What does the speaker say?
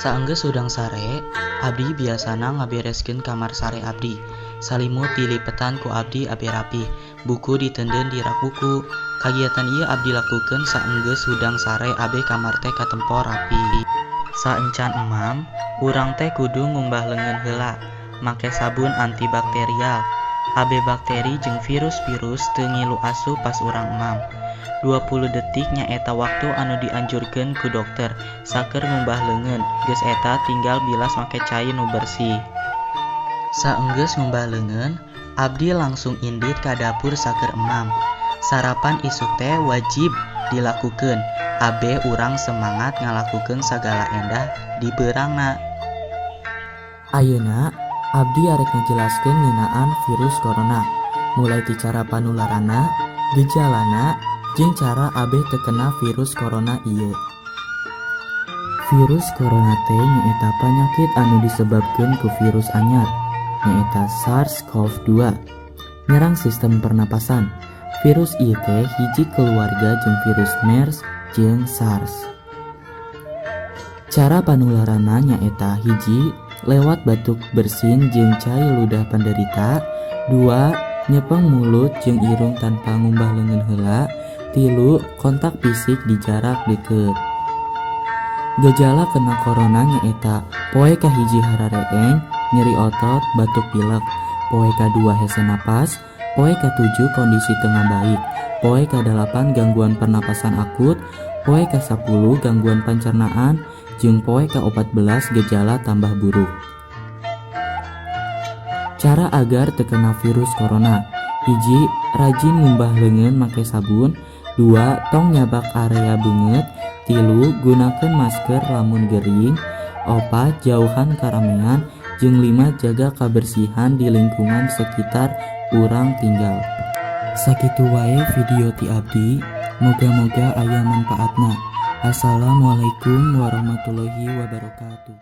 Saenggeus hudang sare, abdi biasana ngabereskeun kamar sare abdi. Salimut dilipetan ku abdi abe rapih, buku diteundeun di rak buku. Kagiatan ieu abdi lakukeun saenggeus hudang sare abe kamar teh katempo rapi. Saencan emam, urang teh kudu ngumbah leungeun heula make sabun antibakterial abe bakteri jeung virus-virus teu ngilu asup pas urang emam. 20 detik nyaeta waktu anu dianjurkeun ku dokter saker ngumbah leungeun, geus eta tinggal bilas make cai nu bersih. Saenggeus ngumbah leungeun, abdi langsung indit ka dapur saker emam. Sarapan isuk teh wajib dilakukeun abe urang semangat ngalakukeun sagala endah di beurangna. Ayeuna abdi arek ngajelaskeun ngeunaan virus corona, mulai ti cara panularanna, gejalana, jeung cara abe teu kena virus corona ieu. Virus corona teh nyaeta panyakit anu disebabkeun ku virus anyar, nyaeta SARS-CoV-2, nyerang sistem pernapasan. Virus ieu teh hiji keluarga jeung virus MERS jeung SARS. Cara panularanna nyaeta 1. Lewat batuk bersin jeung cai ludah penderita, 2. Nyepeng mulut jeung irung tanpa ngumbah leungeun heula, 3. Kontak fisik di jarak deukeut. Gejala kena corona nyaeta poe kahiji harareeng, nyeri otot, batuk pilek, poe kadua hese napas, poe katujuh kondisi teu ngabaik, poe kadalapan gangguan pernapasan akut, poe ka-10 gangguan pancernaan, jeung poe ka-14 gejala tambah buruk. Cara agar teu kena virus corona: 1. Rajin ngumbah leungeun make sabun, 2. Tong nyabak area beungeut, 3. Gunakeun masker lamun gering, 4. Jauhan karamean, jeung 5. Jaga kabersihan di lingkungan sekitar urang tinggal. Sakitu wae video ti abdi, moga-moga aya manfaatna. Assalamualaikum warahmatullahi wabarakatuh.